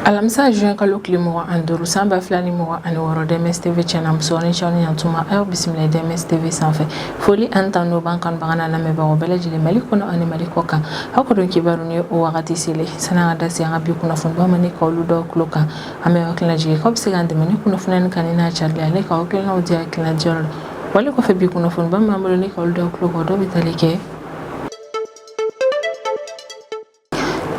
Alamisa juin kalo tile 25 san 2026, DMS TV cɛna muso ni cɛw ni yantuma, a y'aw bisimila DMS TV sanfɛ. Foli ani tanu b'an kanubaga n'a lamɛnbagaw bɛɛ lajɛlen Mali kɔnɔ ani Mali kɔ kan. Aw ka don kibaru ni o wagati selen, sani an ka da se an ka bi kunnafonibaw ma ni k'olu dɔw tulo kan, an bɛ hakilina jigin k'aw bɛ se k'an dɛmɛ ni kunnafoniya nin kanuni n'a carili ale k'aw hakilinaw di hakilina diyɔrɔ la. Wale kɔfɛ, bi kunnafoniba min b'an bolo ni k'olu dɔw tulo kan, o dɔw bɛ tali kɛ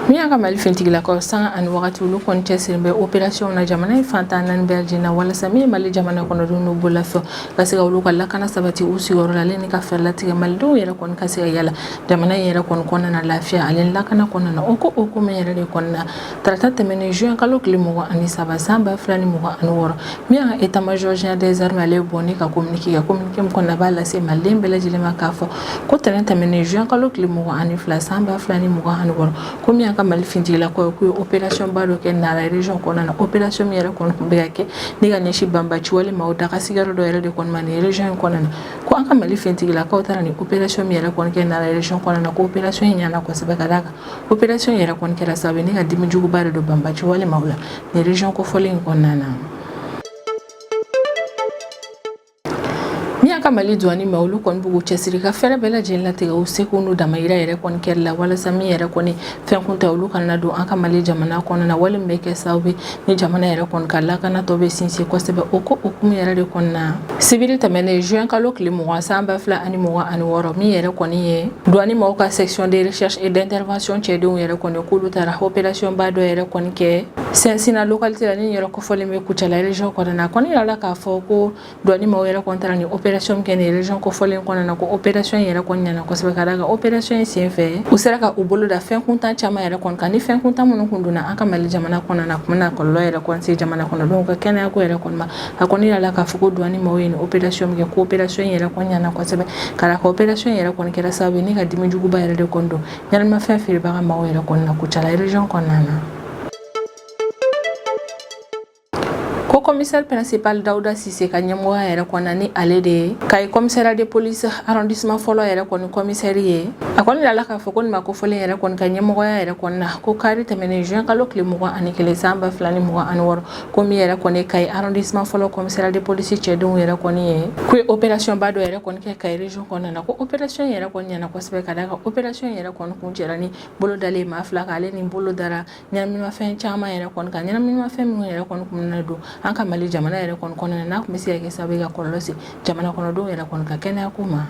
min y'an ka Mali finitigilakaw sanga ani wagati, olu kɔni cɛsirilen bɛ opération na jamana in fan 14 bɛɛ lajɛlen na, walasa min ye Mali jamana kɔnɔdenw n'u bololafɛnw ka se ka olu ka lakana sabati u sigiyɔrɔ la, ale ni ka fɛɛrɛ latigɛ malidenw yɛrɛ kɔni ka se ka yala jamana in yɛrɛ kɔni kɔnɔna na lafiya ale ni lakana kɔnɔna na. O ko hukumu yɛrɛ de kɔnɔna na, tarata tɛmɛnen juin kalo tile 23 san 2026, min y'an ka état major général des armées, ale bɔ ni ka communiqué kɛ. Communiqué min kɔnɔna b'a lase maliden bɛɛ lajɛlen ma k'a fɔ ko tɛnɛn tɛmɛnen juin kalo tile 22 san 2026, ko min y'an ka Mali finitigilakaw ye, k'u ye opération ba dɔ kɛ Nara région kɔnɔna na. Opération min yɛrɛ kɔni tun bɛ ka kɛ ni ka ɲɛsin banbaci wale maaw daga sigiyɔrɔ dɔ yɛrɛ de kɔni ma nin région in kɔnɔna na, ko an ka Mali finitigilakaw taara nin opération min yɛrɛ kɔni kɛ Nara région kɔnɔna na, ko opération in ɲɛna kosɛbɛ, ka d'a kan opération yɛrɛ kɔni kɛra sababu ye ni ka dimi juguba de don banbaci wale maaw la nin région kofɔlen in kɔnɔna na. Min y'an ka Mali duwani ma, olu kɔni b'u cɛsiri ka fɛɛrɛ bɛɛ lajɛlen latigɛ u seko n'u damayira yɛrɛ kɔni kɛli la, walasa min yɛrɛ kɔni fɛn kun tɛ, olu kana don an ka Mali jamana kɔnɔna na, wale min bɛ kɛ sababu ye ni jamana yɛrɛ kɔni ka lakana tɔ bɛ sinsin kosɛbɛ. O ko hukumu yɛrɛ de kɔnɔna na, sibiri tɛmɛnen juin kalo tile 20 san 2026, min yɛrɛ kɔni ye duwani maaw ka section de recherche et d'intervention cɛdenw yɛrɛ kɔni, k'olu taara opération ba dɔ yɛrɛ kɔni kɛ Sɛnsina localité la, ni yɔrɔ kofɔlen bɛ Kucala région kɔnɔna na. Kɔni yirala k'a fɔ ko douane maaw yɛrɛ kɔni taara ni opération min kɛ nin région kofɔlen kɔnɔna na, ko opération yɛrɛ kɔni ɲɛna kosɛbɛ, ka d'a kan opération in senfɛ, u sera ka u bolo da fɛn kuntan caman yɛrɛ kɔni kan, ni fɛn kuntan minnu kun donna an ka Mali jamana kɔnɔna na, kun bɛna kɔlɔlɔ yɛrɛ kɔni se jamana kɔnɔdenw ka kɛnɛyako yɛrɛ kɔni ma. A kɔni yirala k'a fɔ ko douane maaw ye nin opération min kɛ, ko opération yɛrɛ kɔni ɲɛna kosɛbɛ, ka d'a kan opération yɛrɛ kɔni kɛra sababu ye ni ka dimi juguba yɛrɛ de kɔni don ɲɛnamafɛn feerebaga maaw yɛrɛ kɔni na Kucala région kɔnɔna na. Ko commissaire principal Dawuda Sise ka ɲɛmɔgɔya yɛrɛ kɔnɔna, ni ale de ye Kayi commissariat de police arrondissement fɔlɔ yɛrɛ kɔni commissaire ye, a kɔni yirala k'a fɔ ko nin ma kofɔlen yɛrɛ kɔni ka ɲɛmɔgɔya yɛrɛ kɔni na, ko kari tɛmɛnen juin kalo tile 21 san 2026, ko min yɛrɛ kɔni Kayi arrondissement fɔlɔ commissariat de police cɛdenw yɛrɛ kɔni ye, k'u ye opération ba dɔ yɛrɛ kɔni kɛ Kayi région kɔnɔna na, ko opération yɛrɛ kɔni ɲɛna kosɛbɛ, ka d'a kan opération yɛrɛ kɔni kuncɛra ni bolo dalen maa fila kan, ale ni bolo dara ɲɛnaminimafɛn caman yɛrɛ kɔni kan, ɲɛnaminimafɛn minnu yɛrɛ kɔni kun bɛna don an ka Mali jamana yɛrɛ kɔni kɔnɔna na, n'a tun bɛ se ka kɛ sababu ye ka kɔlɔlɔ se jamana kɔnɔdenw yɛrɛ kɔni ka kɛnɛyako ma.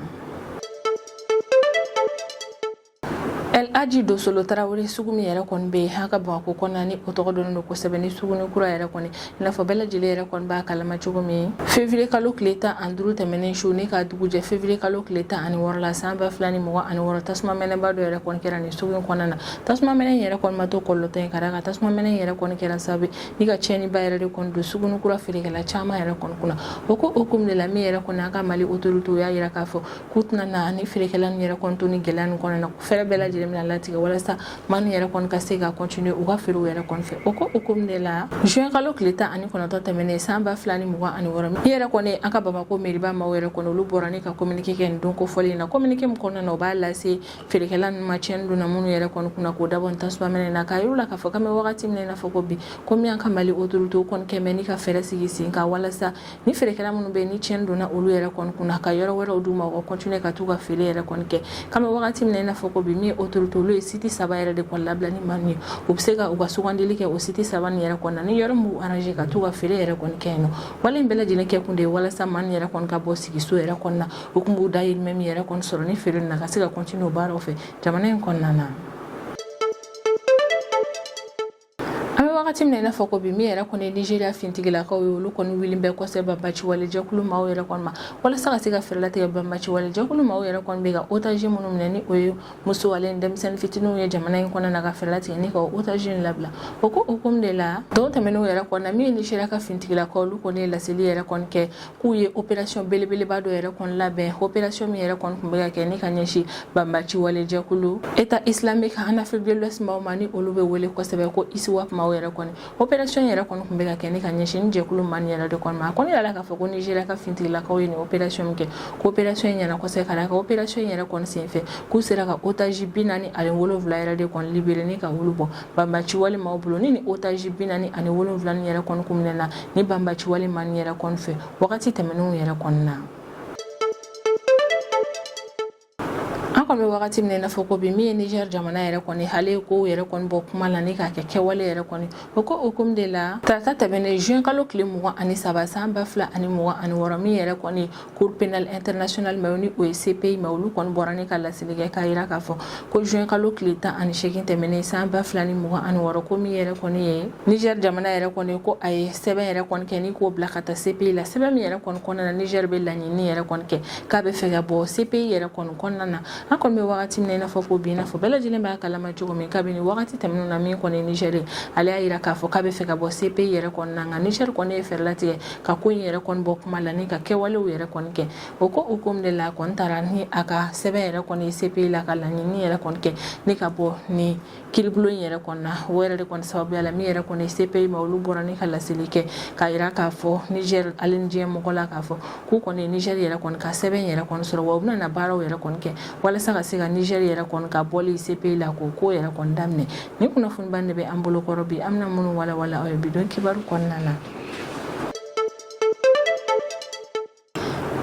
El Hadji Dosolo Tarawele sugu min yɛrɛ kɔni bɛ yen an ka Bamakɔ kɔnɔna, ni o tɔgɔ dɔnnen don kosɛbɛ ni suguni kura yɛrɛ kɔni, i n'a fɔ bɛɛ lajɛlen yɛrɛ kɔni b'a kalama cogo min, février kalo tile 15 tɛmɛnen su ni ka dugujɛ février kalo tile 16 la san 2026, tasuma mɛnɛba dɔ yɛrɛ kɔni kɛra nin sugu in kɔnɔna na. Tasuma mɛnɛ in yɛrɛ kɔni ma to kɔlɔlɔtɔ ye, ka d'a kan tasuma mɛnɛ in yɛrɛ kɔni kɛra sababu ni ka tiɲɛniba yɛrɛ de kɔni don suguni kura feerekɛla caman yɛrɛ kɔni kunna. O ko hukumu de la, min yɛrɛ kɔni an ka Mali autorité y'a yira k'a fɔ k'u tɛna na ni feerekɛla ninnu yɛrɛ kɔni to ni gɛlɛya nin kɔnɔna na, fɛɛrɛ bɛɛ lajɛlen bɛna latigɛ walasa maa ninnu yɛrɛ kɔni ka se ka continuer u ka feerew yɛrɛ kɔni fɛ. O ko hukumu de la, juin kalo tile 19 tɛmɛnen san 2026, min yɛrɛ kɔni an ka Bamakɔ meriba maaw yɛrɛ kɔni, olu bɔra ni ka communiqué kɛ nin don kofɔlen in na. Communiqué min kɔnɔna na, o b'a lase feerekɛla ninnu ma, tiɲɛni donna minnu yɛrɛ kɔni kunna, k'o dabɔ nin tasuma mɛnɛ na, k'a yir'u la k'a fɔ k'an bɛ wagati min na i n'a fɔ ko bi, ko min y'an ka Mali autorité kɔni kɛmɛ ni ka fɛɛrɛ sigi sen kan walasa ni feerekɛla minnu bɛ ni tiɲɛni donna olu yɛrɛ kɔni kunna, ka yɔrɔ wɛrɛw d'u ma, u ka continuer ka t'u ka feere yɛrɛ kɔni kɛ. K'an bɛ wagati min na i n'a fɔ ko bi, min ye autorité, olu ye site saba yɛrɛ de kɔni labila ni maa min ye, u bɛ se ka u ka sugandili kɛ o site saba nin yɛrɛ kɔni na, ni yɔrɔ min b'u arranger, ka t'u ka feere yɛrɛ kɔni kɛ yen nɔ. Wale in bɛɛ lajɛlen kɛ kun de ye walasa maa nin yɛrɛ kɔni ka bɔ sigiso yɛrɛ kɔni na, u kun b'u dahirimɛ min yɛrɛ kɔni sɔrɔ ni feere na, ka se ka continuer o baaraw fɛ jamana in kɔnɔna na. An bɛ wagati min na i n'a fɔ ko bi, min yɛrɛ kɔni ye Nigeria fintigilakaw ye, olu kɔni wulilen bɛ kosɛbɛ banbaci wale jɛkulu maaw yɛrɛ kɔni ma, walasa ka se ka fɛɛrɛ latigɛ banbaci wale jɛkulu maaw yɛrɛ kɔni bɛ ka otage minnu minɛ, ni o ye muso ale ni denmisɛnnin fitininw ye jamana in kɔnɔna na, ka fɛɛrɛ latigɛ ni ka otage in labila. O ko hukumu de la, don tɛmɛnenw yɛrɛ kɔnɔna, min ye Nigeria ka fintigilakaw, olu kɔni ye laseli yɛrɛ kɔni kɛ k'u ye opération belebeleba dɔ yɛrɛ kɔni labɛn, opération min yɛrɛ kɔni tun bɛ ka kɛ ni ka ɲɛsin banbaci wale jɛkulu État islamique en Afrique de l'Ouest maaw ma, ni olu bɛ wele kosɛbɛ ko ISWAP maaw yɛrɛ kɔni. kɔni opération yɛrɛ kɔni tun bɛ ka kɛ ni ka ɲɛsin ni jɛkulu maa nin yɛrɛ de kɔni ma. A kɔni yirala k'a fɔ ko Nigéria ka finitigilakaw ye nin opération min kɛ, ko opération in ɲɛna kosɛbɛ, ka d'a kan opération in yɛrɛ kɔni senfɛ, k'u sera ka otage 47 yɛrɛ de kɔni libéré ni ka olu bɔ banbaci wale maaw bolo. Ni otage 47 nin yɛrɛ kɔni kun minɛna ni banbaci wale maa nin yɛrɛ kɔni fɛ wagati tɛmɛnenw yɛrɛ kɔni na. An kɔni bɛ wagati min na i n'a fɔ ko bi, min ye Niger jamana yɛrɛ kɔni, ale ye kow yɛrɛ kɔni bɔ kuma la ni k'a kɛ kɛwale yɛrɛ kɔni. O ko hukumu de la, tarata tɛmɛnen juin kalo tile 23 san 2026, min yɛrɛ kɔni Cour pénale internationale ma, ni o ye CPI ma, olu kɔni bɔra ni ka laseli kɛ k'a jira k'a fɔ ko juin kalo tile 18 tɛmɛnen san 2026, ko min yɛrɛ kɔni ye Niger jamana yɛrɛ kɔni, ko a ye sɛbɛn yɛrɛ kɔni kɛ ni k'o bila ka taa CPI la. Sɛbɛn min yɛrɛ kɔni kɔnɔna na, Niger bɛ laɲini yɛrɛ kɔni kɛ k'a bɛ fɛ ka bɔ CPI yɛrɛ kɔni kɔnɔna na. An kɔni bɛ wagati min na i n'a fɔ ko bi, i n'a fɔ bɛɛ lajɛlen b'a kalama cogo min, kabini wagati tɛmɛnenw na, min kɔni ye Niger ye, ale y'a jira k'a fɔ k'a bɛ fɛ ka bɔ CPI yɛrɛ kɔni na. Nka Niger kɔni ye fɛɛrɛ latigɛ ka ko in yɛrɛ kɔni bɔ kuma la ni ka kɛwalew yɛrɛ kɔni kɛ. O ko hukumu de la, a kɔni taara ni a ka sɛbɛn yɛrɛ kɔni ye CPI la, ka laɲini yɛrɛ kɔni kɛ ni ka bɔ ni kiiribulon in yɛrɛ kɔni na. O yɛrɛ de kɔni sababuya la, min yɛrɛ kɔni ye CPI ma, olu bɔra ni ka laseli kɛ k'a jira k'a fɔ Niger ale ni diɲɛ mɔgɔ la k'a fɔ k'u kɔni ye Niger yɛrɛ kɔni ka sɛbɛn yɛrɛ kɔni sɔrɔ, wa u bɛna na baaraw yɛrɛ kɔni kɛ walasa ka se ka Niger yɛrɛ kɔni ka bɔli CPI la, k'o ko yɛrɛ kɔni daminɛ. Nin kunnafoniba de bɛ an bolo kɔrɔ bi, an bɛna minnu walawala aw ye bi don kibaru kɔnɔna na.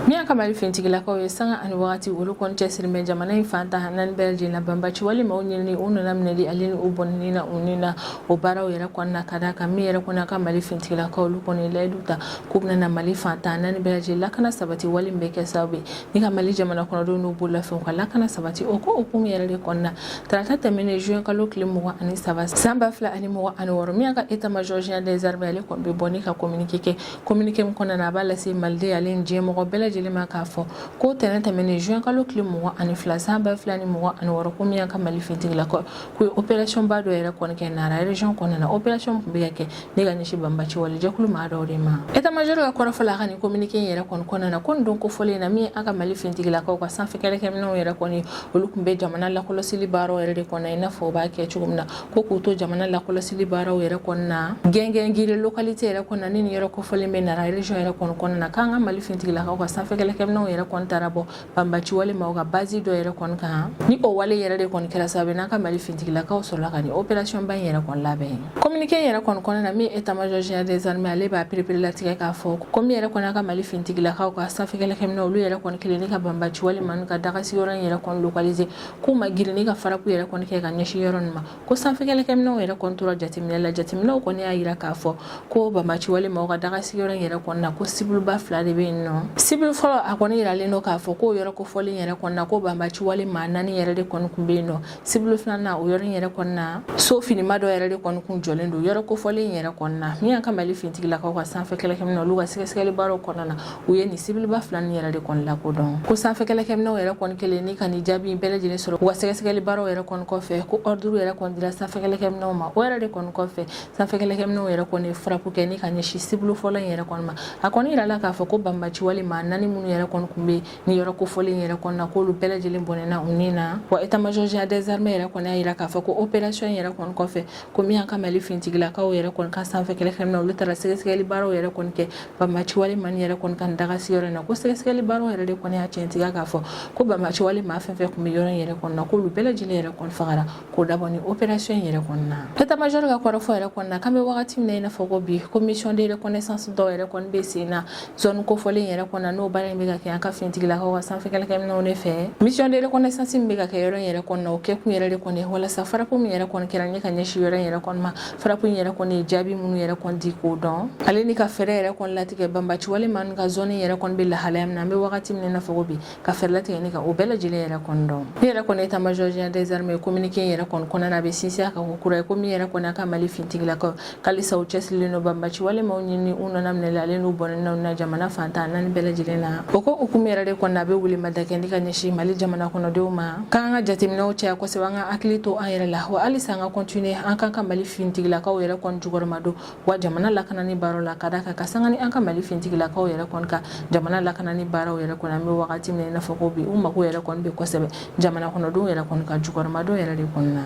Min y'an ka Mali finitigilakaw ye, sanga ani wagati olu kɔni cɛsiri bɛ jamana in fan 14 bɛɛ lajɛlen na, banbaci wale maaw ɲinini, u nana minɛli ale ni u bɔnɛni na u ni na, o baaraw yɛrɛ kɔni na, ka d'a kan min yɛrɛ kɔni ka Mali finitigilakaw, olu kɔni layidu ta k'u bɛna na Mali fan 14 bɛɛ lajɛlen lakana sabati, wale min bɛ kɛ sababu ye ni ka Mali jamana kɔnɔdenw n'u bololafɛnw ka lakana sabati. O ko hukumu yɛrɛ de kɔnɔna, tarata tɛmɛnen juin kalo tile 23 san 2026, min y'an ka état major général des armées, ale kɔni bɛ bɔ ni ka communiqué kɛ. Communiqué min kɔnɔna na, a b'a lase maliden ale ni diɲɛ mɔgɔ bɛɛ lajɛlen ma k'a fɔ ko tɛnɛn tɛmɛnen juin kalo tile 22 san 2026, ko min y'an ka Mali finitigilakaw, k'u ye opération ba dɔ yɛrɛ kɔni kɛ Nara région kɔnɔna na. Opération tun bɛ ka kɛ ni ka ɲɛsin banbaci wale jɛkulu maa dɔw de ma. État major ka kɔrɔfɔ la a ka nin communiqué in yɛrɛ kɔni kɔnɔna na, ko nin don kofɔlen na, min ye an ka Mali finitigilakaw ka sanfɛ kɛlɛkɛminɛnw yɛrɛ kɔni, olu tun bɛ jamana lakɔlɔsili baaraw yɛrɛ de kɔnɔ, i n'a fɔ u b'a kɛ cogo min na, ko k'u to jamana lakɔlɔsili baaraw yɛrɛ kɔnɔna Gɛngɛngire localité yɛrɛ kɔnɔna ni nin yɔrɔ kofɔlen bɛ Nara région yɛrɛ kɔni kɔnɔna na, k'an ka Mali finitigilakaw ka sanfɛ kɛlɛkɛminɛnw yɛrɛ kɔni taara bɔ banbaci wale maaw ka base dɔ yɛrɛ kɔni kan. Ni o wale yɛrɛ de kɔni kɛra sababu ye n'an ka Mali finitigilakaw sɔrɔla ka nin opération ba in yɛrɛ kɔni labɛn. Communiqué in yɛrɛ kɔni kɔnɔna na, min état major général des armées, ale b'a perepere latigɛ k'a fɔ ko min yɛrɛ kɔni ka Mali finitigilakaw ka sanfɛ kɛlɛkɛminɛnw, olu yɛrɛ kɔni kelen ni ka banbaci wale maaw ka dagasigiyɔrɔ in yɛrɛ kɔni localiser, k'u ma girin ni ka frappe yɛrɛ kɔni kɛ ka ɲɛsin yɔrɔ nin ma, ko sanfɛ kɛlɛkɛminɛnw yɛrɛ kɔni tora jateminɛ la. Jateminɛw kɔni y'a jira k'a fɔ ko banbaci wale maaw ka daga sigiyɔrɔ in yɛrɛ kɔni na, ko cible ba fila de bɛ yen nɔ. Cible fɔlɔ, a kɔni yiralen don k'a fɔ k'o yɔrɔ kofɔlen yɛrɛ kɔni na, ko banbaci wale maa naani yɛrɛ de kɔni kun bɛ yen nɔ. Cible filanan, o yɔrɔ in yɛrɛ kɔni na, so finima dɔ yɛrɛ de kɔni kun jɔlen don yɔrɔ kofɔlen in yɛrɛ kɔni na. Min y'an ka Mali finitigilakaw ka sanfɛ kɛlɛkɛminɛw, olu ka sɛgɛsɛgɛli baaraw kɔnɔna na, u ye nin cible ba fila nin yɛrɛ de kɔni lakodɔn. Ko sanfɛ kɛlɛkɛminɛw yɛrɛ kɔni kelen ni ka nin jaabi in bɛɛ lajɛlen sɔrɔ u ka sɛgɛsɛgɛli baaraw yɛrɛ kɔni kɔfɛ, ko ordre yɛrɛ kɔni dira sanfɛ kɛlɛkɛminɛw ma. O yɛrɛ de kɔni kɔfɛ, sanfɛ kɛlɛkɛminɛw yɛrɛ kɔni frappe kɛ ni ka ɲɛsin cible fɔlɔ in yɛrɛ kɔni ma. A kɔni yirala k'a fɔ ko banbaci wale maa naani minnu yɛrɛ kɔni kun bɛ ni yɔrɔ kofɔlen yɛrɛ kɔni na, k'olu bɛɛ lajɛlen bɔnɛna u ni na. Wa état major général des armées yɛrɛ kɔni y'a yira k'a fɔ ko opération yɛrɛ kɔni kɔfɛ, ko min y'an ka Mali finitigilakaw yɛrɛ kɔni ka sanfɛ kɛlɛkɛminɛw, olu taara sɛgɛsɛgɛli baaraw yɛrɛ kɔni kɛ banbaci wale maa yɛrɛ kɔni ka daga sigiyɔrɔ in na, ko sɛgɛsɛgɛli baaraw yɛrɛ de kɔni y'a tiɲɛtigiya k'a fɔ ko banbaci wale maa fɛn fɛn tun bɛ yɔrɔ in yɛrɛ kɔni na, k'olu bɛɛ lajɛlen yɛrɛ kɔni fagara k'o dabɔ ni opération in yɛrɛ kɔni na. État major ka kɔrɔfɔ yɛrɛ kɔni na, k'an bɛ wagati min na i n'a fɔ ko bi, ko mission de reconnaissance dɔw yɛrɛ kɔni bɛ sen na zone kofɔlen yɛrɛ kɔni na, n'o baara in bɛ ka kɛ an ka finitigilakaw ka sanfɛ kɛlɛkɛminɛnw de fɛ. Mission de reconnaissance min bɛ ka kɛ yɔrɔ in yɛrɛ kɔni na, o kɛkun yɛrɛ de kɔni ye walasa frappe min yɛrɛ kɔni kɛra ni ka ɲɛsin yɔrɔ in yɛrɛ kɔni ma, frappe in yɛrɛ kɔni ye jaabi minnu yɛrɛ kɔni di k'o dɔn, ale ni ka fɛɛrɛ yɛrɛ kɔni latigɛ banbaci wale maa ka zone yɛrɛ kɔni bɛ lahalaya min na an bɛ wagati min na i n'a fɔ ko bi, ka fɛɛrɛ latigɛ ni ka o bɛɛ lajɛlen yɛrɛ kɔni dɔn. Min yɛrɛ kɔni état major général des armées, communiqué in yɛrɛ kɔni kɔnɔna na, a bɛ sinsin a kan ko kura ye ko min yɛrɛ kɔni a ka Mali finitigilakaw k'alisa u cɛsirilen don banbaci wale maaw ɲini u nana minɛli ale n'u bɔnɛnaw na jamana fan 14 bɛɛ lajɛlen na. O ko hukumu yɛrɛ de kɔni na, a bɛ welemada kɛ ni ka ɲɛsin Mali jamana kɔnɔdenw ma, k'an ka jateminɛw caya kosɛbɛ, an ka hakili to an yɛrɛ la, wa halisa an ka continuer an kan ka Mali finitigilakaw yɛrɛ kɔni jukɔrɔma don wa jamana lakanani baaraw la, ka d'a kan ka sanga ni an ka Mali finitigilakaw yɛrɛ kɔni ka jamana lakanani baaraw yɛrɛ kɔni, an bɛ wagati min na i n'a fɔ ko bi, u mako yɛrɛ kɔni bɛ kosɛbɛ jamana kɔnɔdenw yɛrɛ kɔni ka jukɔrɔmadon yɛrɛ de kɔni na.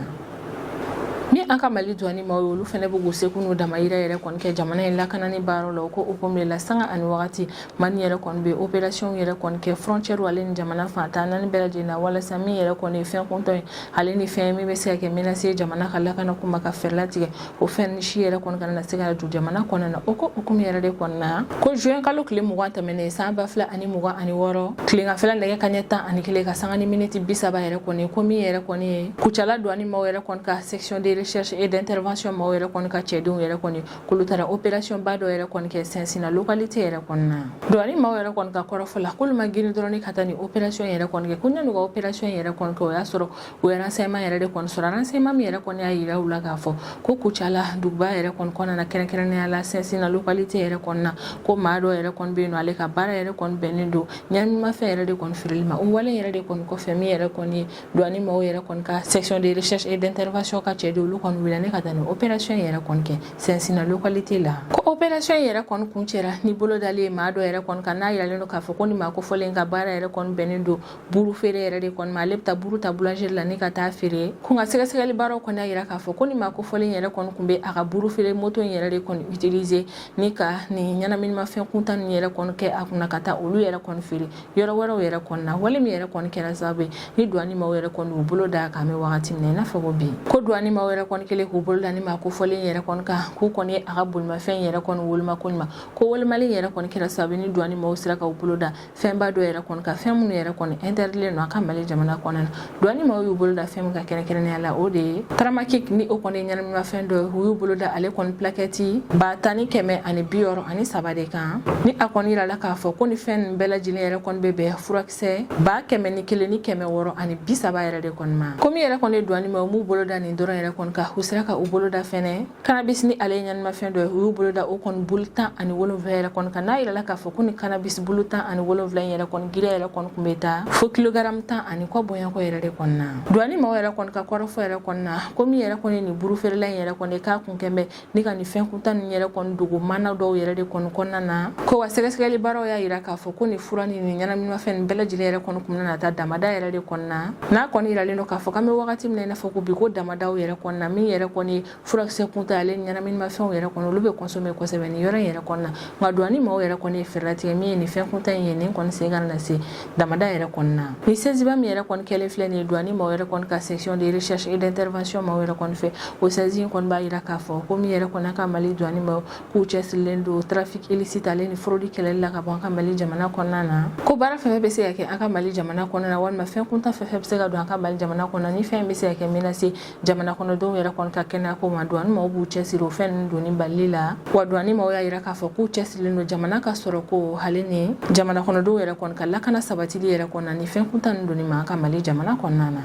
Min an ka Mali duwani maaw ye, olu fana bɛ k'u seko n'u damayira yɛrɛ kɔni kɛ jamana in lakanani baaraw la. O ko hukumu de la, sanga ani wagati, Mali yɛrɛ kɔni bɛ opération yɛrɛ kɔni kɛ frontière ale ni jamana fan 14 bɛɛ lajɛlen na, walasa min yɛrɛ kɔni ye fɛn kuntan ye, ale ni fɛn min bɛ se ka kɛ menace ye jamana ka lakana kuma, ka fɛɛrɛ latigɛ o fɛn ni si yɛrɛ kɔni kana na se ka don jamana kɔnɔna na. O ko hukumu yɛrɛ de kɔnɔna, ko juin kalo tile 20 tɛmɛnen san 2026, tileganfɛla nɛgɛ kaɲɛ 11 ka sanga ni miniti 30 yɛrɛ kɔni, ko min yɛrɛ kɔni ye Kucala douane maaw yɛrɛ kɔni ka section de recherche et d'intervention maaw yɛrɛ kɔni ka cɛdenw yɛrɛ kɔni, k'olu taara opération ba dɔ yɛrɛ kɔni kɛ Sɛnsina localité yɛrɛ kɔnɔna. Douane maaw yɛrɛ kɔni ka kɔrɔfɔ la, k'olu ma girin dɔrɔn ka taa ni opération yɛrɛ kɔni kɛ. Ko yan'u ka opération yɛrɛ kɔni kɛ, o y'a sɔrɔ u ye renseignement yɛrɛ de kɔni sɔrɔ, renseignement min yɛrɛ kɔni y'a yira u la k'a fɔ ko Kucala duguba yɛrɛ kɔni kɔnɔna na, kɛrɛnkɛrɛnnenya la Sɛnsina localité yɛrɛ kɔnɔna, ko maa dɔ yɛrɛ kɔni bɛ yen nɔ, ale ka baara yɛrɛ kɔni bɛnnen don ɲɛnaminimafɛn yɛrɛ de kɔni feereli ma. O wale yɛrɛ de kɔni kɔfɛ, min yɛrɛ kɔni ye douane maaw yɛrɛ kɔni ka section de recherche et d'intervention ka cɛdenw, olu kɔni wulila ne ka taa ni opération yɛrɛ kɔni kɛ Sɛnsina localité la. Ko opération yɛrɛ kɔni kuncɛra ni bolo dalen ye maa dɔ yɛrɛ kɔni kan, n'a yiralen don k'a fɔ ko ni maa kofɔlen ka baara yɛrɛ kɔni bɛnnen don buru feere yɛrɛ de kɔni ma, ale bɛ taa buru ta boulangerie la ni ka taa feere. Ko nka sɛgɛsɛgɛli baaraw kɔni y'a yira k'a fɔ ko ni maa kofɔlen yɛrɛ kɔni tun bɛ a ka buru feere moto in yɛrɛ de kɔni utiliser ni ka nin ɲɛnaminimafɛn kuntan nin yɛrɛ kɔni kɛ a kunna ka taa olu yɛrɛ kɔni feere yɔrɔ wɛrɛw yɛrɛ kɔni na. Wale min yɛrɛ kɔni kɛra sababu ye ni douane maaw yɛrɛ kɔni y'u bolo da kan bɛ wagati min na i n'a fɔ ko bi, ko douane maaw yɛrɛ kɔni kɛlen k'u bolo da ni maa kofɔlen yɛrɛ kɔni kan, k'u kɔni a ka bolimafɛn yɛrɛ kɔni woloma ko ɲuman. Ko wolomali yɛrɛ kɔni kɛra sababu ni douane maaw sera k'u bolo da fɛnba dɔ yɛrɛ kɔni kan, fɛn minnu yɛrɛ kɔni interditlen don an ka Mali jamana kɔnɔna na. Douane maaw y'u bolo da fɛn min kan kɛrɛnkɛrɛnnenya la, o de ye tramadol, ni o kɔni ye ɲɛnaminimafɛn dɔ ye. U y'u bolo da ale kɔni plaquette 10 163 de kan, ni a kɔni yirala k'a fɔ ko ni fɛn ninnu bɛɛ lajɛlen yɛrɛ kɔni bɛ bɛn furakisɛ 101 630 yɛrɛ de kɔni ma. Ko min yɛrɛ kɔni ye douane maaw m'u bolo da nin dɔrɔn yɛrɛ kɔni kan, u sera ka u bolo da fɛnɛ cannabis, ni ale ye ɲɛnaminimafɛn dɔ ye. U y'u bolo da o kɔni bulu 17 yɛrɛ kɔni kan, n'a yirala k'a fɔ ko ni cannabis bulu 17 in yɛrɛ kɔni giriya yɛrɛ kɔni tun bɛ taa fo kilogaramu 10 ani kɔ bɔɲɔgɔn yɛrɛ de kɔni na. Douane maaw yɛrɛ kɔni ka kɔrɔfɔ yɛrɛ kɔni na, ko min yɛrɛ kɔni nin buru feerela in yɛrɛ kɔni, k'a kun kɛn bɛ ni ka nin fɛn kuntan nin yɛrɛ kɔni dogo mana dɔw yɛrɛ de kɔni kɔnɔna na. Ko wa sɛgɛsɛgɛli baaraw y'a yira k'a fɔ ko nin fura ni nin ɲɛnaminimafɛn nin bɛɛ lajɛlen yɛrɛ kɔni kun bɛna taa damada yɛrɛ de kɔnɔna na. N'a kɔni yiralen don k'a fɔ k'an bɛ wagati min na i n'a fɔ ko bi, ko damadaw yɛrɛ kɔnɔna na, min yɛrɛ kɔni furakisɛ kuntan ale ni ɲɛnaminimafɛnw yɛrɛ kɔni, olu bɛ consommer kosɛbɛ nin yɔrɔ in yɛrɛ kɔnɔna. Nka douane maaw yɛrɛ kɔni ye fɛɛrɛ latigɛ min ye nin fɛn kuntan in ye, nin kɔni sen kana na se damada yɛrɛ kɔnɔna. Ni saisieba min yɛrɛ kɔni kɛlen filɛ nin ye douane maaw yɛrɛ kɔni ka section de recherche et d'intervention maaw yɛrɛ kɔni fɛ, o saisie in kɔni b'a yira k'a fɔ ko min yɛrɛ kɔni ka Mali douane maaw k'u cɛsirilen don trafic illicite ale ni fraude kɛlɛli la ka bɔ an ka Mali jamana kɔnɔna na. Ko baara fɛn fɛn bɛ se ka kɛ an ka Mali jamana kɔnɔna na, walima fɛn kuntan fɛn fɛn bɛ se ka don an ka Mali jamana kɔnɔ, ni fɛn bɛ se ka kɛ menace jamana kɔnɔdenw yɛrɛ kɔni ka kɛnɛya ko ma, douane maaw b'u cɛsiri o fɛn ninnu donni balili la. Wa douane maaw y'a yira k'a fɔ k'u cɛsirilen don jamana ka sɔrɔ ko hali ni jamana kɔnɔdenw yɛrɛ kɔni ka lakana sabatili yɛrɛ kɔnɔna ni fɛn kuntan ninnu donni ma an ka Mali jamana kɔnɔna na.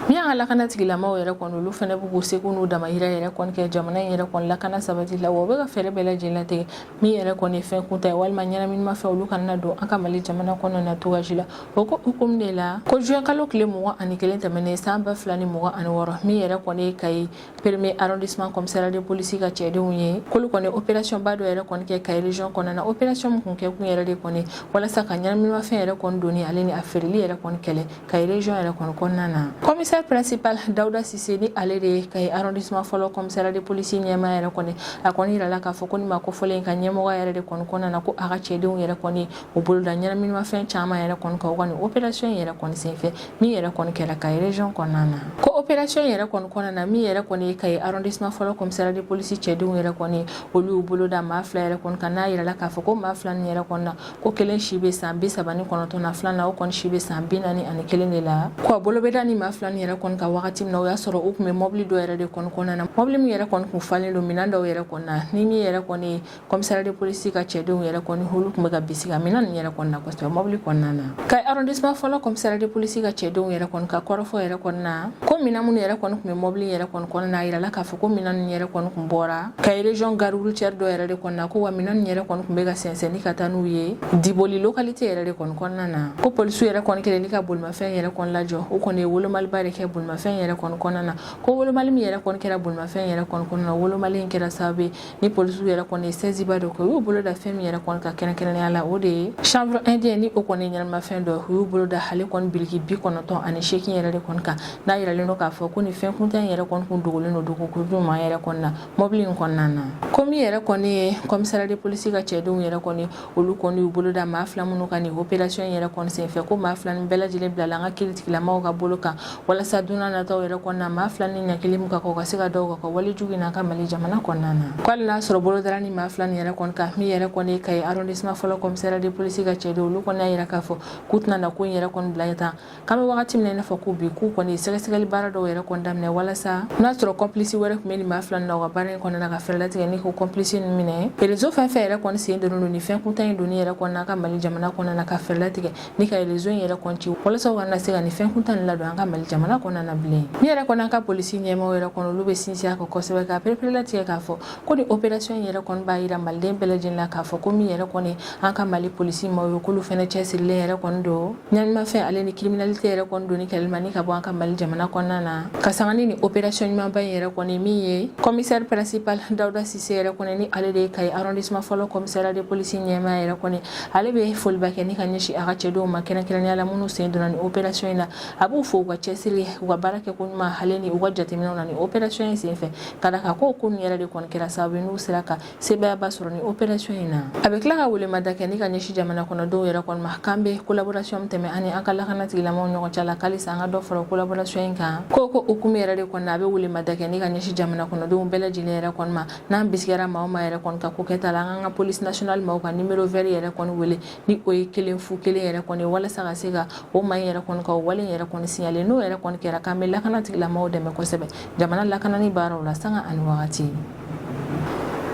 Min y'an ka lakana tigilamaw yɛrɛ kɔni, olu fana b'u k'u seko n'u damayira yɛrɛ kɔni kɛ jamana in yɛrɛ kɔni lakana sabati la. Wa u bɛ ka fɛɛrɛ bɛɛ lajɛlen latigɛ min yɛrɛ kɔni ye fɛn kuntan ye walima ɲɛnaminimafɛn, olu kana don an ka Mali jamana kɔnɔna na cogoya si la. O ko hukumu de la, ko juin kalo tile 21 tɛmɛnen san 2026, min yɛrɛ kɔni ye Kayi premier arrondissement commissariat de police ka cɛdenw ye, k'olu kɔni opération ba dɔ yɛrɛ kɔni kɛ Kayi région kɔnɔna na. Opération min kun kɛ kun yɛrɛ de kɔni walasa ka ɲɛnaminimafɛn yɛrɛ kɔni donni ale ni a feereli yɛrɛ kɔni kɛlɛ Kayi région yɛrɛ kɔni kɔnɔna na. Commissaire principal Dawuda Sise, ni ale de ye Kayi arrondissement fɔlɔ commissariat de police ɲɛmaa yɛrɛ kɔni, a kɔni yirala k'a fɔ ko ni maa kofɔlen ka ɲɛmɔgɔ yɛrɛ de kɔni kɔnɔna na, ko a ka cɛdenw yɛrɛ kɔni u bolo da ɲɛnaminimafɛn caman yɛrɛ kɔni kan u ka nin opération yɛrɛ kɔni senfɛ min yɛrɛ kɔni kɛra Kayi région kɔnɔna na. Ko opération yɛrɛ kɔni kɔnɔna na, min yɛrɛ kɔni ye Kayi arrondissement fɔlɔ commissariat de police cɛdenw yɛrɛ kɔni, olu y'u bolo da maa fila yɛrɛ kɔni kan, n'a yirala k'a fɔ ko maa fila nin yɛrɛ kɔni na, ko kelen si bɛ san 39 na, filanan o kɔni si bɛ san 41 de la. Ko a bolo bɛ da ni maa fila nin yɛrɛ kɔni kan wagati min na, o y'a sɔrɔ u tun bɛ mɔbili dɔ yɛrɛ de kɔni kɔnɔna na, mɔbili min yɛrɛ kɔni kun falen don minɛn dɔw yɛrɛ kɔni na, ni min yɛrɛ kɔni ye commissariat de police ka cɛdenw yɛrɛ kɔni, olu tun bɛ ka bisigi minɛn nin yɛrɛ kɔni na kosɛbɛ mɔbili kɔnɔna na. Kayi arrondissement fɔlɔ commissariat de police ka cɛdenw yɛrɛ kɔni ka kɔrɔfɔ yɛrɛ kɔni na, ko minɛn minnu yɛrɛ kɔni tun bɛ mɔbili yɛrɛ kɔni kɔnɔna na, a yirala k'a fɔ ko minɛn ninnu yɛrɛ kɔni kun bɔra Kayi région gare routière dɔ yɛrɛ de kɔni na. Ko wa minɛn ninnu yɛrɛ kɔni tun bɛ ka sɛnsɛnni ka taa n'u ye Diboli localité yɛrɛ de kɔni kɔnɔna na. Ko polisiw yɛrɛ kɔni kɛlen ni ka bolimafɛn yɛrɛ kɔni lajɔ, u kɔni ye wolomaliba de kɛ bolimafɛn yɛrɛ kɔni kɔnɔna na. Ko wolomali min yɛrɛ kɔni kɛra bolimafɛn yɛrɛ kɔni kɔnɔna na, wolomali in kɛra sababu ye ni polisiw yɛrɛ kɔni ye saisieba dɔ kɛ. U y'u bolo da fɛn min yɛrɛ kɔni ka kɛrɛnkɛrɛnnenya la, o de ye chanvre indien, ni o kɔni ye ɲɛnamafɛn dɔ ye. U y'u bolo da ale kɔni biriki 98 yɛrɛ de kɔni kan, n'a yiralen don. k'a fɔ ko nin fɛn kuntan in yɛrɛ kɔni kun dogolen don dogo ɲuman yɛrɛ kɔni na mɔbili in kɔnɔna na. Ko min yɛrɛ kɔni ye commissariat de police ka cɛdenw yɛrɛ kɔni, olu kɔni y'u bolo da maa fila minnu kan nin opération in yɛrɛ kɔni senfɛ, ko maa fila nin bɛɛ lajɛlen bilala an ka kiiritigilamaw ka bolo kan, walasa don nataw yɛrɛ kɔnɔna na, maa fila ni ɲangili min ka kan, u ka se ka da u kan wale jugu in na an ka Mali jamana kɔnɔna na. Ko hali n'a sɔrɔ bolo dara ni maa fila nin yɛrɛ kɔni kan, min yɛrɛ kɔni ye Kayi arrondissement fɔlɔ commissariat de police ka cɛdenw, olu kɔni y'a yira k'a fɔ k'u tɛna na ko in yɛrɛ kɔni bila tan. K'an bɛ wagati min na i n'a fɔ ko bi, k'u kɔni ye sɛgɛsɛgɛli baara dɔw yɛrɛ kɔni daminɛ, walasa n'a sɔrɔ complice wɛrɛ tun bɛ nin maa fila nin na u ka baara in kɔnɔna na, ka fɛɛrɛ latigɛ ni k'o complice ninnu minɛ. Réseau fɛn fɛn yɛrɛ kɔni sen donnen don nin fɛn kuntan in donni yɛrɛ kɔni na an ka Mali jamana kɔnɔna na, ka fɛɛrɛ latigɛ ni ka réseau in yɛrɛ kɔni ci, walasa u kana se ka nin fɛn kuntan nin ladon an ka Mali jamana kɔnɔna na bilen. Min yɛrɛ kɔni an ka polisi ɲɛmaaw yɛrɛ kɔni, olu bɛ sinsin a kan kosɛbɛ, ka pereperelatigɛ k'a fɔ ko nin opération in yɛrɛ kɔni b'a yira maliden bɛɛ lajɛlen la k'a fɔ ko min yɛrɛ kɔni an ka Mali polisi maaw ye, k'olu fɛnɛ cɛsirilen yɛrɛ kɔni don ɲɛnamafɛn ale ni criminalité yɛrɛ kɔni donni kɛlɛli ma ni ka bɔ an ka Mali jamana kɔnɔna na. Ka sanga ni nin opération ɲumanba in yɛrɛ kɔni, min ye commissaire principal Dawuda Sise yɛrɛ kɔni, ni ale de ye Kayi arrondissement fɔlɔ commissariat de police ɲɛmaa yɛrɛ kɔni, ale bɛ foliba kɛ ni ka ɲɛsin a ka cɛdenw ma, kɛrɛnkɛrɛnnenya la minnu sen donna nin opération in na. A b'u fo u ka cɛsiri, u ka baara kɛ ko ɲuman ale ni u ka jateminɛw na nin opération in senfɛ, ka da kan ko nin yɛrɛ de kɔni kɛra sababu ye n'u sera ka sebaayaba sɔrɔ nin opération in na. A bɛ tila ka welemada kɛ ni ka ɲɛsin jamana kɔnɔdenw yɛrɛ kɔni ma, k'an bɛ collaboration min tɛmɛ ani an ka lakana tigilamɔgɔw ɲɔgɔn cɛ la, k'alisa an ka dɔ fara collaboration in kan. Ko hukumu yɛrɛ de kɔni na, a bɛ welemada kɛ ni ka ɲɛsin jamana kɔnɔdenw bɛɛ lajɛlen yɛrɛ kɔni ma, n'an bisigiyara maa o maa yɛrɛ kɔni ka ko kɛta la, an k'an ka police nationale maaw ka numéro vert yɛrɛ kɔni wele, ni o ye 101 yɛrɛ kɔni, walasa ka se ka o maa in yɛrɛ kɔni ka o wale in yɛrɛ kɔni signaler. N'o yɛrɛ kɔni kɛra, k'an bɛ lakana tigilamɔgɔw dɛmɛ kosɛbɛ jamana lakanani baaraw la sanga ani wagati.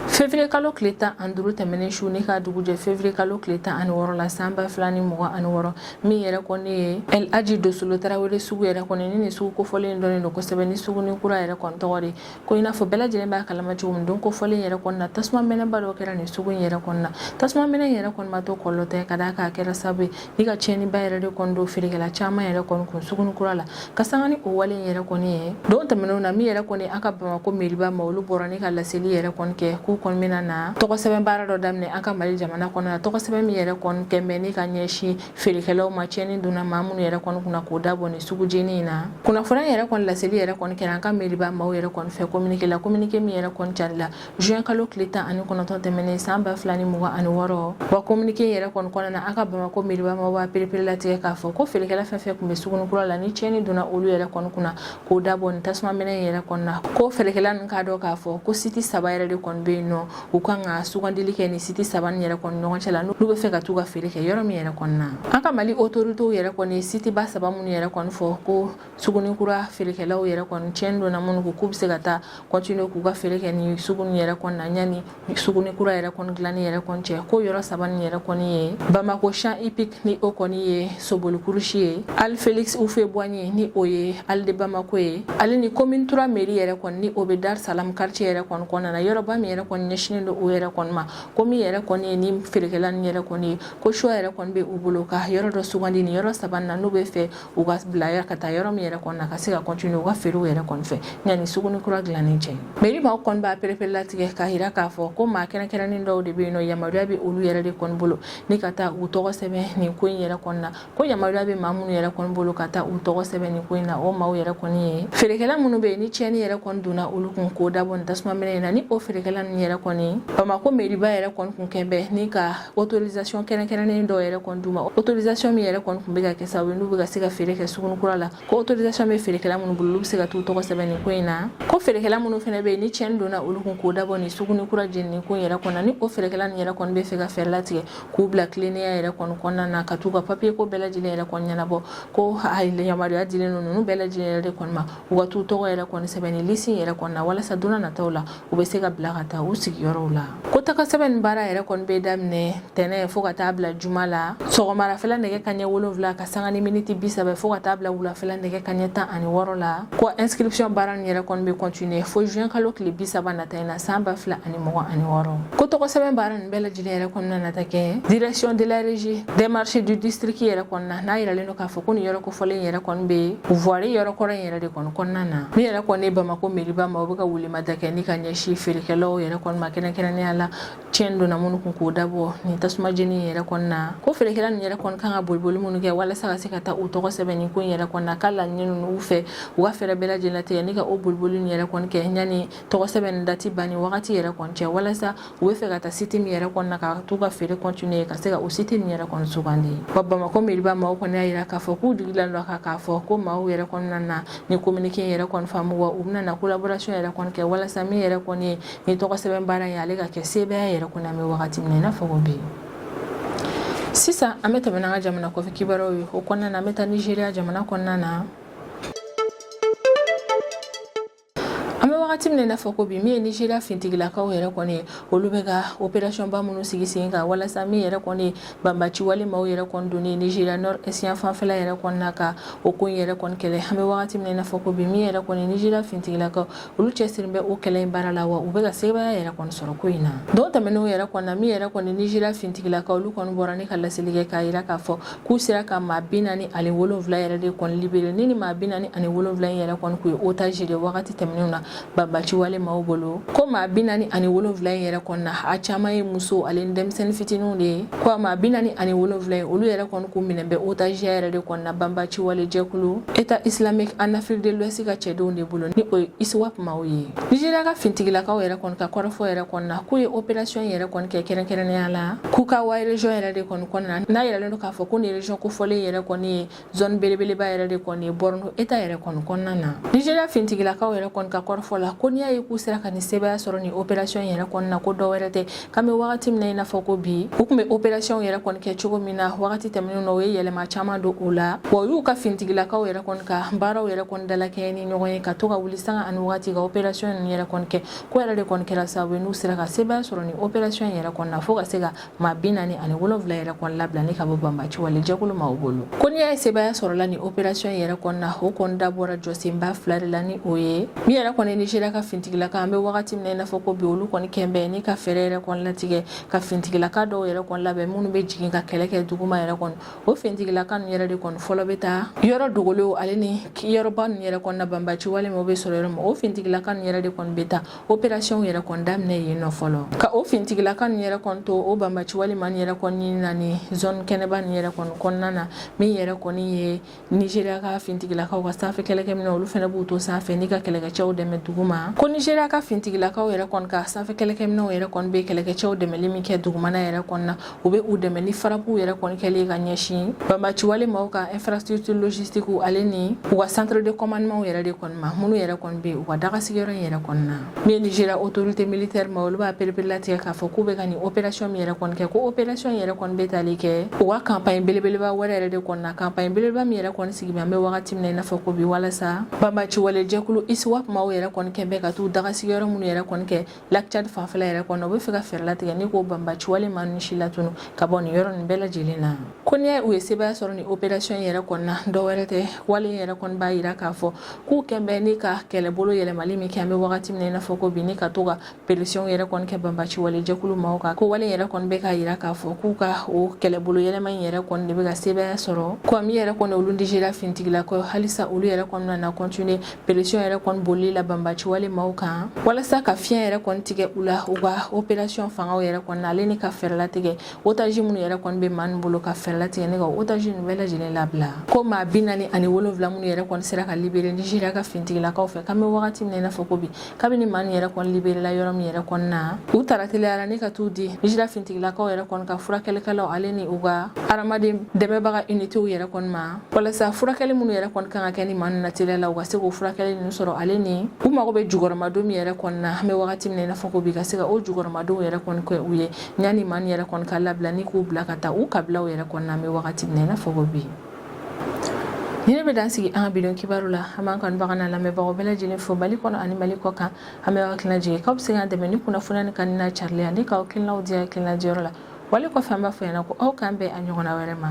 Février kalo tile 15 tɛmɛnen su ni ka dugujɛ février kalo tile 16 la san 2026, min yɛrɛ kɔni ye El Hadji Dosolo Tarawele sugu yɛrɛ kɔni, ni nin sugu kofɔlen dɔnnen don kosɛbɛ ni suguni kura yɛrɛ kɔni tɔgɔ de. Ko i n'a fɔ bɛɛ lajɛlen b'a kalama cogo min, don kofɔlen yɛrɛ kɔni na, tasuma mɛnɛba dɔ kɛra nin sugu in yɛrɛ kɔni na. Tasuma mɛnɛ in yɛrɛ kɔni ma to kɔlɔlɔ tɛ, ka d'a kan a kɛra sababu ye ni ka tiɲɛniba yɛrɛ de kɔni don feerekɛla caman yɛrɛ kɔni kun suguni kura la. Ka sanga ni o wale in yɛrɛ kɔni ye don tɛmɛnenw na, min yɛrɛ kɔni an ka Bamakɔ meriba ma, olu bɔra ni ka laseli yɛrɛ kɔni kɛ k'u kɔni bɛna na tɔgɔ sɛbɛn baara dɔ daminɛ an ka Mali jamana kɔnɔ na, tɔgɔ sɛbɛn min yɛrɛ kɔni kɛ bɛ ni ka ɲɛsin feerekɛlaw ma, tiɲɛni donna maa minnu yɛrɛ kɔni kunna, k'o dabɔ nin sugu jeni in na. Kunnafoniya yɛrɛ kɔni laseli yɛrɛ kɔni kɛra an ka meriba maaw yɛrɛ kɔni fɛ communiqué la, communiqué min yɛrɛ kɔni carila juin kalo tile 19 tɛmɛnen san 2026. Wa communiqué yɛrɛ kɔni kɔnɔna na, an ka Bamakɔ meriba maaw b'a pereperelatigɛ k'a fɔ ko feerekɛla fɛn fɛn tun bɛ suguni kura la, ni tiɲɛni donna olu yɛrɛ kɔni kunna, k'o dabɔ nin tasuma mɛnɛ in yɛrɛ kɔni na, ko feerekɛla ninnu k'a dɔn k'a fɔ ko site saba yɛrɛ de kɔni bɛ yen nɔ, u kan ka sugandili kɛ nin site saba nin yɛrɛ kɔni ɲɔgɔn cɛ la, n'u bɛ fɛ ka t'u ka feere kɛ yɔrɔ min yɛrɛ kɔni na. An ka Mali autorités yɛrɛ kɔni site ba saba minnu yɛrɛ kɔni fɔ ko suguni kura feerekɛlaw yɛrɛ kɔni tiɲɛni donna minnu kun, k'u bɛ se ka taa continuer k'u ka feere kɛ ni sugu nin yɛrɛ kɔni na yanni suguni kura yɛrɛ kɔni dilanni yɛrɛ kɔni cɛ, ko yɔrɔ saba nin yɛrɛ kɔni ye Bamako Champ Hippique, ni o kɔni ye soboli kurusi ye, Halles Félix Houphouët-Boigny, ni o ye Halles de Bamako ye, ale ni commune 3 mairie yɛrɛ kɔni, ni o bɛ Dar Salam quartier yɛrɛ kɔni kɔnɔna na, yɔrɔba min yɛrɛ kɔni ɲɛsinnen don o yɛrɛ kɔni ma. Ko min yɛrɛ kɔni ye ni feerekɛla nin yɛrɛ kɔni ye, ko choix yɛrɛ kɔni bɛ u bolo ka yɔrɔ dɔ sugandi nin yɔrɔ saba na, n'u bɛ fɛ u ka bila ka taa yɔrɔ min yɛrɛ kɔni na, ka se ka continuer u ka feerew yɛrɛ kɔni fɛ yanni suguni kura dilanni cɛ. Mairie maaw kɔni b'a pereperelatigɛ k'a yira k'a fɔ ko maa kɛrɛnkɛrɛnnen dɔw de bɛ yen nɔ, yamaruya bɛ olu yɛrɛ de kɔni bolo ni ka taa u tɔgɔ sɛbɛn nin ko in yɛrɛ kɔni na. Ko yamaruya bɛ maa minnu yɛrɛ kɔni bolo ka taa u tɔgɔ sɛbɛn nin ko in na, o maaw yɛrɛ kɔni ye feerekɛla minnu bɛ yen ni tiɲɛni yɛrɛ kɔni donna olu kun, k'o dabɔ nin tasuma mɛnɛ in na. Ni o feerekɛla ninnu yɛrɛ kɔni, Bamakɔ meriba yɛrɛ kɔni kun kɛn bɛ ni ka autorisation kɛrɛnkɛrɛnnen dɔw yɛrɛ kɔni d'u ma, autorisation min yɛrɛ kɔni kun bɛ ka kɛ sababu ye n'u bɛ ka se ka feere kɛ suguni kura la. Ko autorisation bɛ feerekɛla minnu bolo, olu bɛ se ka t'u tɔgɔ sɛbɛn nin ko in na. Ko feerekɛla minnu fana bɛ yen ni tiɲɛni donna olu kun, k'o dabɔ nin suguni kura jenini ko in yɛrɛ kɔnɔ, ni o feerekɛla ninnu yɛrɛ kɔni bɛ fɛ ka fɛɛrɛ latigɛ k'u bila tilennenya yɛrɛ kɔni kɔnɔna na, ka t'u ka papiye ko bɛɛ lajɛlen yɛrɛ kɔni ɲɛnabɔ, ko a yamaruya dilen don ninnu bɛɛ lajɛlen yɛrɛ de kɔni ma, u ka t'u tɔgɔ yɛrɛ kɔni sɛbɛn nin lisi yɛrɛ kɔni na, walasa don nataw la u bɛ se ka bila ka taa u sigiyɔrɔw la. Ko taga sɛbɛn nin baara yɛrɛ kɔni bɛ daminɛ tɛnɛ fo ka taa bila juma la sɔgɔmarafɛla nɛgɛ kanɲɛ 7 ka sanga ni miniti 30, fo ka taa bila wulafɛla nɛgɛ kanɲɛ 16 la. Ko inscription baara nin yɛrɛ kɔni bɛ continuer fo juin kalo tile 30 nata in na san 2026. Ko tɔgɔ sɛbɛn baara nin bɛɛ lajɛlen yɛrɛ kɔnɔna na ta kɛ direction de la régie des marchés du district yɛrɛ kɔnɔna n'a yiralen don k'a fɔ ko nin yɔrɔ kofɔlen yɛrɛ kɔni bɛ voirie yɔrɔ kɔrɔ in yɛrɛ de kɔni kɔnɔna na. Min yɛrɛ kɔni ye Bamakɔ meriba ma, o bɛ ka welemada kɛ ni ka ɲɛsin feerekɛlaw yɛrɛ kɔni kɔni ma, kɛrɛnkɛrɛnnenya la tiɲɛ donna minnu kun k'o dabɔ nin tasuma jeni yɛrɛ kɔni na. Ko feerekɛla ninnu yɛrɛ kɔni kan ka boliboli minnu kɛ walasa ka se ka taa u tɔgɔ sɛbɛn nin ko in yɛrɛ kɔni na, k'a laɲini ninnu u fɛ u ka fɛɛrɛ bɛɛ lajɛlen latigɛ ni ka o boliboli ninnu yɛrɛ kɔni kɛ yanni tɔgɔ sɛbɛn nin dati banni wagati yɛrɛ kɔni cɛ, walasa u bɛ fɛ ka taa site min yɛrɛ kɔni na ka t'u ka feere continuer, ka se ka o site nin yɛrɛ kɔni sugandi. Wa Bamakɔ meriba maaw kɔni y'a yira k'a fɔ k'u jigi dalen don k'a fɔ ko maaw yɛrɛ kɔni na ni communiqué yɛrɛ kɔni faamu, wa u bɛna na collaboration yɛrɛ kɔni kɛ walasa min yɛrɛ kɔni ye ni tɔgɔ sɛbɛn baara ye, ale ka kɛ sebaaya yɛrɛ kɔni. An bɛ wagati min na i n'a fɔ ko bi sisan, an bɛ tɛmɛ n'an ka jamana kɔfɛ kibaruyaw ye. O kɔnɔna na, an bɛ taa Nizeriya jamana kɔnɔna na. An bɛ wagati min na i n'a fɔ ko bi, min ye Nizeriya fintigilakaw yɛrɛ kɔni ye, olu bɛ ka opération ba minnu sigi sen kan walasa min yɛrɛ kɔni ye banbaci wale maaw yɛrɛ kɔni donni Nizeriya nord est yan fanfɛla yɛrɛ kɔni na, ka o ko in yɛrɛ kɔni kɛlɛ. An bɛ wagati min na i n'a fɔ ko bi, min yɛrɛ kɔni Nizeriya fintigilakaw, olu cɛsirilen bɛ o kɛlɛ in baara la, wa u bɛ ka sebaaya yɛrɛ kɔni sɔrɔ ko in na. Don tɛmɛnenw yɛrɛ kɔni na, min yɛrɛ kɔni Nizeriya fintigilakaw, olu kɔni bɔra ni ka laseli kɛ k'a yira k'a fɔ k'u sera ka maa 47 yɛrɛ de kɔni libéré. Ni maa 47 in yɛrɛ kɔni k'u ye otage de wagati tɛmɛnenw na banbaci wale maaw bolo. Ko maa 47 in yɛrɛ kɔni na, a caman ye muso ale ni denmisɛnnin fitininw de ye. Ko maa 47 in, olu yɛrɛ kɔni k'u minɛ bɛ otage yɛrɛ de kɔni na banbaci wale jɛkulu État islamique en Afrique de l'Ouest ka cɛdenw de bolo, ni o ye ISWAP maaw ye. Nizeriya ka fintigilakaw yɛrɛ kɔni ka kɔrɔfɔ yɛrɛ kɔni na, k'u ye opération yɛrɛ kɔni kɛ kɛrɛnkɛrɛnnenya la Kukawa région yɛrɛ de kɔni kɔnɔna na. N'a yiralen don k'a fɔ ko nin région kofɔlen yɛrɛ kɔni ye zone belebeleba yɛrɛ de kɔni ye Borno État yɛrɛ kɔni kɔnɔna na. Nizeriya fintigilakaw yɛrɛ kɔni ka kɔrɔfɔ la, ko n'i y'a ye k'u sera ka nin sebaaya sɔrɔ nin opération yɛrɛ kɔni na, ko dɔ wɛrɛ tɛ, k'an bɛ wagati min na i n'a fɔ ko bi, u tun bɛ opération yɛrɛ kɔni kɛ cogo min na wagati tɛmɛnenw na, u ye yɛlɛma caman don o la, wa u y'u ka fintigilakaw yɛrɛ kɔni ka baaraw yɛrɛ kɔni dalakɛɲɛ ni ɲɔgɔn ye, ka to ka wuli sanga ani wagati ka opération ninnu yɛrɛ kɔni kɛ. Ko yɛrɛ de kɔni kɛra sababu ye n'u sera ka sebaaya sɔrɔ nin opération yɛrɛ kɔni na, fo ka se ka maa 47 yɛrɛ kɔni labila ni ka bɔ banbaci wale jɛkulu maaw bolo. Ko n'i y'a ye sebaaya sɔrɔla nin opération yɛrɛ kɔni na, o kɔni dabɔra jɔsenba fila de la, ni o ye min yɛrɛ kɔni Nizeriya ka fintigilaka, an bɛ wagati min na i n'a fɔ ko bi, olu kɔni kɛn bɛ ni ka fɛɛrɛ yɛrɛ kɔni latigɛ ka fintigilaka dɔw yɛrɛ kɔni labɛn minnu bɛ jigin ka kɛlɛ kɛ duguma yɛrɛ kɔni. O fintigilaka ninnu yɛrɛ de kɔni fɔlɔ bɛ taa yɔrɔ dogolenw ale ni yɔrɔba ninnu yɛrɛ kɔni na, banbaci wale maaw bɛ sɔrɔ yɔrɔ min. O fintigilaka ninnu yɛrɛ de kɔni bɛ taa opération yɛrɛ kɔni daminɛ yen nɔ fɔlɔ, ka o fintigilaka ninnu yɛrɛ kɔni to o banbaci wale maa ninnu yɛrɛ kɔni ɲini na ni zone kɛnɛba ninnu yɛrɛ kɔni kɔnɔna na. Min yɛrɛ kɔni ye Nizeriya ka fintigilakaw ka sanfɛ kɛlɛkɛminɛn, olu fana b'u to sanfɛ ni ka kɛlɛkɛcɛw dɛmɛ duguma. Ko Nizeriya ka fintigilakaw yɛrɛ kɔni ka sanfɛ kɛlɛkɛminɛnw yɛrɛ kɔni bɛ kɛlɛkɛcɛw dɛmɛli min kɛ dugumana yɛrɛ kɔni na, u bɛ u dɛmɛ ni frappe yɛrɛ kɔni kɛlen ka ɲɛsin banbaci wale maaw ka infrastructure logistique ale ni u ka centre de commandement yɛrɛ de kɔni ma, minnu yɛrɛ kɔni bɛ u ka daga sigiyɔrɔ in yɛrɛ kɔni na. Min ye Nizeriya autorité militaire ma, olu b'a pereperelatigɛ k'a fɔ k'u bɛ ka nin opération min yɛrɛ kɔni kɛ, ko opération yɛrɛ kɔni bɛ tali kɛ u ka campagne belebeleba wɛrɛ yɛrɛ de kɔni na, campagne belebeleba min yɛrɛ kɔni sigi bɛ an bɛ wagati min na i n'a fɔ ko bi, walasa banbaci wale jɛkulu ISWAP maaw yɛrɛ kɔni kɛ bɛ ka t'u daga sigiyɔrɔ minnu yɛrɛ kɔni kɛ Lac Tchad fanfɛla yɛrɛ kɔnɔ. U bɛ fɛ ka fɛɛrɛ latigɛ ni k'o banbaci wale maa ninnu si latunu ka bɔ nin yɔrɔ nin bɛɛ lajɛlen na. Ko n'i y'a ye u ye sebaaya sɔrɔ nin opération yɛrɛ kɔni na, dɔ wɛrɛ tɛ, wale in yɛrɛ kɔni b'a yira k'a fɔ k'u kɛn bɛ ni ka kɛlɛbolo yɛlɛmali min kɛ an bɛ wagati min na i n'a fɔ ko bi, ni ka to ka pression yɛrɛ kɔni kɛ banbaci wale jɛkulu maaw kan. Ko wale yɛrɛ kɔni bɛ k'a yira k'a fɔ k'u ka o kɛlɛbolo yɛlɛma in yɛrɛ kɔni de bɛ ka sebaaya sɔrɔ. Ko min yɛrɛ kɔni olu Nizeriya fintigilakaw, halisa olu yɛrɛ kɔni nana continuer pression yɛrɛ kɔni bolili la banbaci wale maaw kan, walasa ka fiɲɛ yɛrɛ kɔni tigɛ u la u ka opération fangaw yɛrɛ kɔni na, ale ni ka fɛɛrɛ latigɛ otage minnu yɛrɛ kɔni bɛ maa ninnu bolo, ka fɛɛrɛ latigɛ ni ka otage ninnu bɛɛ lajɛlen labila. Ko maa 47 minnu yɛrɛ kɔni sera ka libérer Nizeriya ka fintigilakaw fɛ, k'an bɛ wagati min na i n'a fɔ ko bi, kabini maa ninnu yɛrɛ kɔni libéré la yɔrɔ min yɛrɛ kɔni na, u taara teliyara ni ka t'u di Nizeriya fintigilakaw yɛrɛ kɔni ka furakɛlikɛlaw ale ni u ka hadamaden dɛmɛbaga unitéw yɛrɛ kɔni ma, walasa furakɛli minnu yɛrɛ kɔni kan ka kɛ ni maa ninnu na teliya la, u ka se k'o furakɛli ninnu sɔrɔ, ale ni u mago bɛ jukɔrɔmadon min yɛrɛ kɔni na an bɛ wagati min na i n'a fɔ ko bi, ka se ka o jukɔrɔmadonw yɛrɛ kɔni kɛ u ye yanni maa ninnu yɛrɛ kɔni ka labila ni k'u bila ka taa u kabilaw yɛrɛ kɔni na an bɛ wagati min na i n'a fɔ ko bi. Ni ne bɛ dan sigi an ka bi don kibaru la. An b'an kanubaga n'a lamɛnbagaw bɛɛ lajɛlen fo Mali kɔnɔ ani Mali kɔ kan. An bɛ aw hakilina jigin k'aw bɛ se k'an dɛmɛ ni kunnafoniya ni kanu n'a carili ye, ani k'aw hakilinaw di hakilina diyɔrɔ la. Wale kɔfɛ, an b'a fɔ ɲɛna ko aw k'an bɛn a ɲɔgɔnna wɛrɛ ma.